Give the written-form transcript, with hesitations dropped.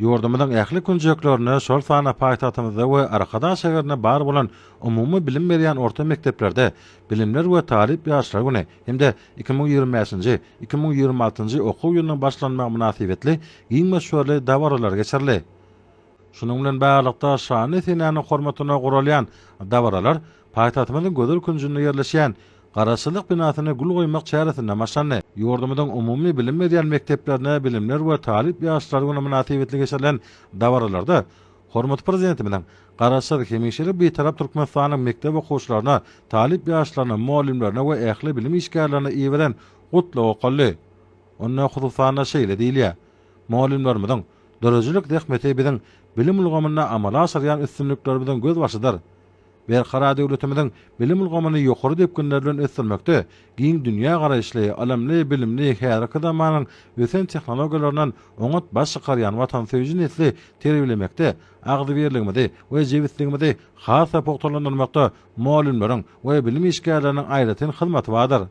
Ýurdumyzyň ähli künjeklerinde, şol sanda paýtagtymyzda we Arkadag şäherinde bar bolan umumy bilim berýän orta mekdeplerde Bilimler we talyp ýaşlar güni hem-de 2025-nji, 2026-njy okuw ýylynyň başlanmagy mynasybetli giň möçberli dabaralar geçirildi. Şunuň bilen baglylykda, şanly senäniň hormatyna guralýan dabaralar paýtagtymyzyň gözel künjünde ýerleşýän Garaşsyzlyk binasyna gül goýmak çäresinden başlandy. Ýurdumyzyň umumy bilim berýän mekdeplerinde Bilimler we talyp ýaşlar güni mynasybetli geçirilen dabaralarda hormatly Prezidentimiziň Garaşsyz, hemişelik Bitarap Türkmenistanyň mekdep okuwçylaryna, talyp ýaşlaryna, mugallymlaryna we ähli bilim işgärlerine iberen Gutlagy okaldy. Onda hususan-da şeýle diýilýär, Mugallymlarymyzyň döredijilik zähmeti biziň bilim ulgamynda amala aşyrýan üstünliklerimiziň gözbaşydyr. Berkarar döwletimiziň bilim ulgamyny ýokary depginler bilen ösdürmekde giň dünýägaraýyşly, ylymly, bilimli, häzirki zamanyň ösen tehnologiýalaryndan oňat baş çykarýan watansöýüji nesli terbiýelemekde, agzybirligimizi we jebisligimizi has-da pugtalandyrmakda mugallymlaryň we bilim işgärleriniň aýratyn hyzmaty bardyr.